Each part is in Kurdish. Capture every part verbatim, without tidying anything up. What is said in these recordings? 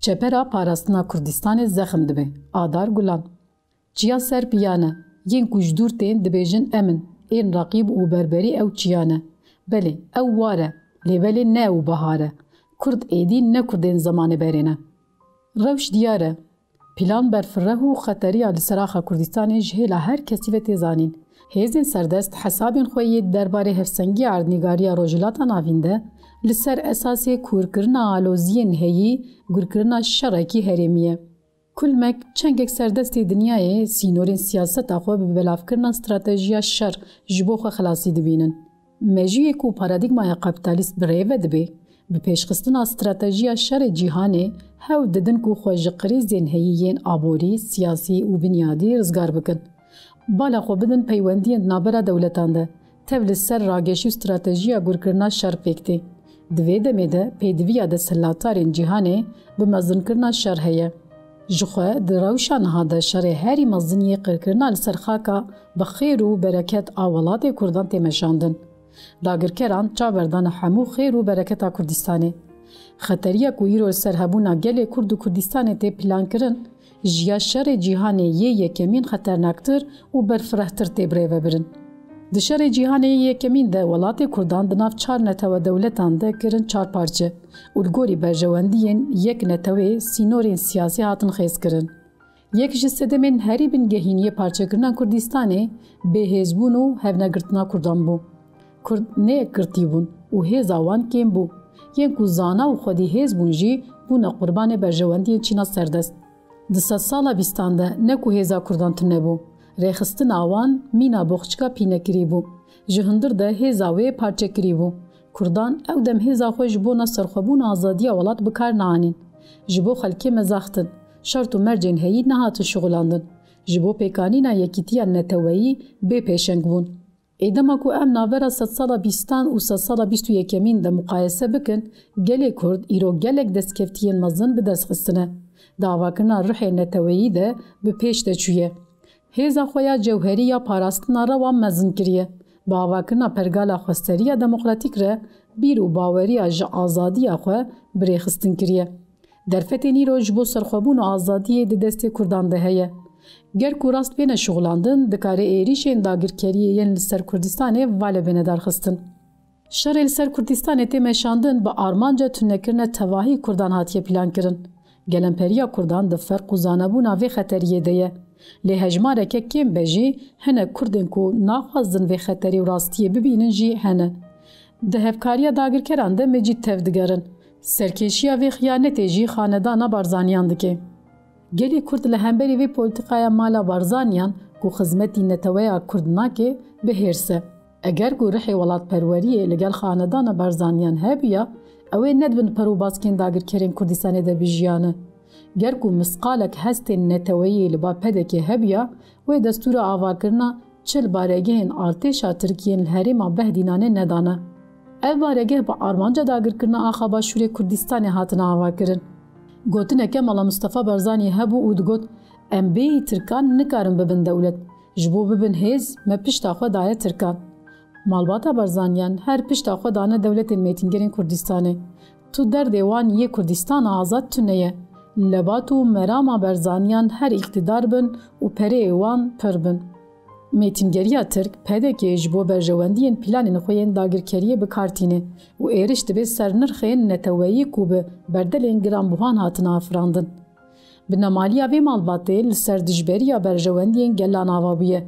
Çepera parastina Kurdistanê zexm dibe. Adar Gulan. Çiya ser piya ne. Yên ku ji dûr tên dibêjin em in. Ên reqîb û berberî ew çiya ne. Belê, ew war e. Lê belê ne ew bihar e. Kurd êdî ne Kurdên zemanê berê ne. Rewş diyar e. Plan berfireh û xeteriya li ser axa Kurdistanê ji hêla her kesî ve tê zanîn. Hêzên serdest hesabên xwe yê derbarê hevsengiya erdnîgariya Rojhilata Navîn de li ser esasê kûrkirina aloziyên heyî, gurkirina şerekî herêmî ye. Kulmek çengek serdestê dinyayê sînorên siyaseta xwe bi belavkirina stratejiya şer ji bo xwe xilasî dibînin. Mejiyê ku paradîgmaya kapîtalîst bi rê ve dibe, bi pêşxistina stratejiya şerê cîhanê hewl didin ku xwe ji krîzên heyî yên aborî, siyasî û binyadî rizgar bikin. Bala xwe bidin peywendiyên di navbera dewletan de, tev li ser rageşî û stratejiya gurkirina şer pêk tê. Di vê demê de pêdiviya desthilatdarên cîhanê bi mezinkirina şer heye. Jixwe di rewşa niha de şerê herî mezin yê qirkirina li ser xaka bi xêr û bereket a welatê Kurdan tê meşandin. Dagirkeran çav berdane hemû xêr û bereketa Kurdistanê. Xeteriya ku îro li ser hebûna gelê Kurd û Kurdistanê tê plankirin, ji ya şerê cîhanê yê yekemîn xeternaktir û berfirehtir tê birêvebirin. Di şerê cîhanê yê yekemîn de welatê Kurdan di nav çar netewe dewletan de kirin çar parçe û li gorî berjewendiyên yek netewê sînorên siyasî hatin xêzkirin. Yek ji sedemên herî bingehîn yê parçekirina Kurdistanê bêhêzbûn û hevnegirtina Kurdan bû. Kurd ne yekgirtî bûn û hêza wan kêm bû. Yên ku zana û xwedî hêz bûn jî bûne qurbanê berjewendiyên çîna serdest. Di sedsala bîstan de ne ku hêza Kurdan tune bû, rêxistina wan mîna boxçika pînekirî bû. Ji hundir de hêza wê parçekirî bû. Kurdan ew dem hêza xwe ji bona serxwebûn û azadiya welat bi kar naanîn. Ji bo xelkê mezaxtin, şert û mercên heyî nehatin şixulandin. Ji bo pêkanîna yekîtiya neteweyî bê pêşeng bûn. Ê dema ku em navbera sedsala bîstan û sedsala bîst û yekemîn de muqayese bikin, gelê Kurd îro gelek destkeftiyên mezin bi dest xistine. Di avakirina ruhê neteweyî de bi pêş de çûye. Hêza xwe ya cewherî ya parastina rewa mezin kiriye. Bi avakirina pergala xwesteriya demokratîk re bîr û baweriya ji azadiya xwe bi rêxistin kiriye. Derfetên îro ji bo serxwebûn û azadiyê di destê Kurdan de heye. Ger ku rast bêne şixulandin, dikare êrîşên dagirkeriyê yên li ser Kurdistanê vale bêne darxistin. Şerê li ser Kurdistanê tê meşandin bi armanca tunekirine tevahî Kurdan hatiye plankirin. Gelemperiya Kurdan di ferq û zanebûna vê xeteriyê de ye. Lê hejmareke kêm be jî hinek Kurdên ku naxwazin vê xeterî û rastiyê bibînin jî hene. Di hevkariya dagirkeran de me cî tev digerin. Serkêşiya vê xiyanetê jî xanedana Barzaniyan dike. Gelê Kurd li hemberî vê polîtîkaya mala Barzaniyan ku xizmetî neteweya Kurd nake, bi hêrs e. Eger ku rihê welatperweriyê li gel xanedana Barzaniyan hebûya, ew ê nedibin per û baskên dagirkerên Kurdistanê de bijiyane. Ger ku misqalek hestên neteweyî li ba P D K hebûya, wê destûra avakirina çil baregehên artêşa Tirkiyê yên li herêma Behdînanê nedane. Ev baregeh bi armanca dagirkirina axa Başûrê Kurdistanê hatine avakirin. Gotineke Mala Mustafa Barzanî hebû û digot, "Em bêyî Tirkan nikarin bibin dewlet. Ji bo bibin hêz, me pişta xwe daye Tirkan." Malbata Barzaniyan her pişta xwe dane dewletên mêtîngerên Kurdistanê. Tu derdê wan yê Kurdistana azad tune ye. Lebat û merama Barzaniyan her îqtîdar bin û pereyê wan pir bin. Mêtîngeriya Tirk, P D K, ji bo berjewendiyên planên xwe yên dagirkeriyê bi kar tîne û êriş dibe ser nirxên neteweyî ku bi berdelên giranbuhan hatine afirandin. Binemaliya vê malbatê li ser dijberiya berjewendiyên gelan ava bûye.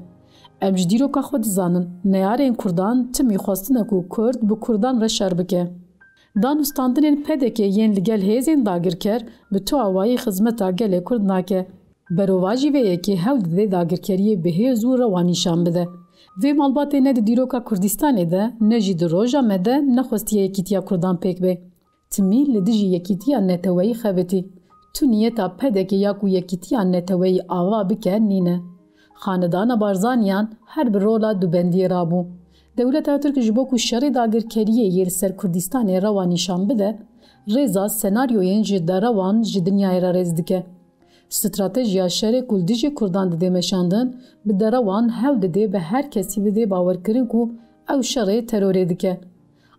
Em ji dîroka xwe dizanin, neyarên Kurdan timî xwestine ku Kurd bi Kurdan re şer bike. Danûstandinên P D K yên li gel hêzên dagirker bi tu awayî xizmeta gelê Kurd nake. Berovajî vê yekê hewl dide dagirkeriyê bi hêz û rewa nîşan bide. Vê malbatê ne di dîroka Kurdistanê de, ne jî di roja me de nexwestiye yekîtiya Kurdan pêk be. Timî li dijî yekîtiya neteweyî xebitî. Tu niyeta P D K ya ku yekîtiya neteweyî ava bike nîne. Xanedana Barzaniyan her bi rola dubendiyê rabû. Dewleta Tirk ji bo ku şerê dagirkeriyê yê li ser Kurdistanê rewa nîşan bide, rêza senaryoyên ji derewan ji dinyayê re rêz dike. Stratejiya şerê ku li dijî Kurdan dide meşandin, bi derewan hewl dide bi her kesî bide bawerkirin ku ew şerê terorê dike.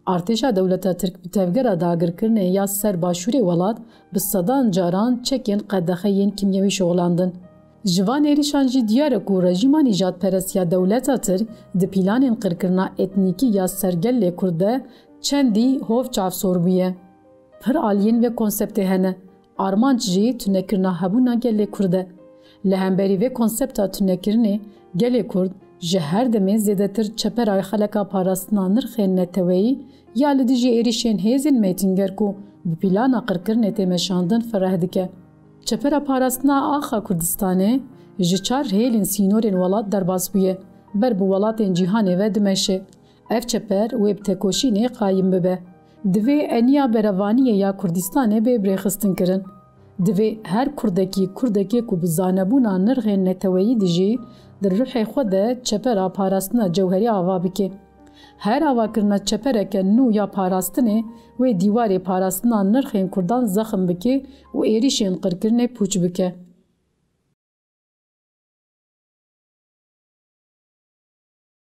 Artêşa dewleta Tirk bi tevgera dagirkirinê ya ser başûrê welat bi sedan caran çekên qedexe yên kîmyewî şixulandin. Ji van êrîşan jî diyar e ku rejîma nîjadperest ya dewleta Tirk di pîlanên qirkirina etnîkî ya ser gelê Kurd de çendî hov çavsor bûye. Pir aliyên vê konseptê hene. Armanc jî tunekirina hebûna gelê Kurd e. Li hemberî vê konsepta tunekirinê, gelê Kurd ji her demê zêdetir çepera xeleka parastina nirxên neteweyî ya li dijî êrîşên hêzên mêtinger ku bi pîlana qirkirinê tê meşandin fireh dike. Çepera parastina axa Kurdistanê ji çar hêlên sînorên welat derbas bûye, ber bi welatên cîhanê ve dimeşe. Ev çeper wê bi tekoşînê qayîm bibe. Divê eniya berevaniyê ya Kurdistanê bê birêxistinkirin. Divê her Kurdekî, Kurdekê ku bi zanebûna nirxên neteweyî dijî, di ruhê xwe de çepera parastina cewherî ava bike. Her avakirina çepereke nû ya parastinê wê dîwarê parastina nirxên Kurdan zexm bike û êrîşên qirkirinê pûç bike.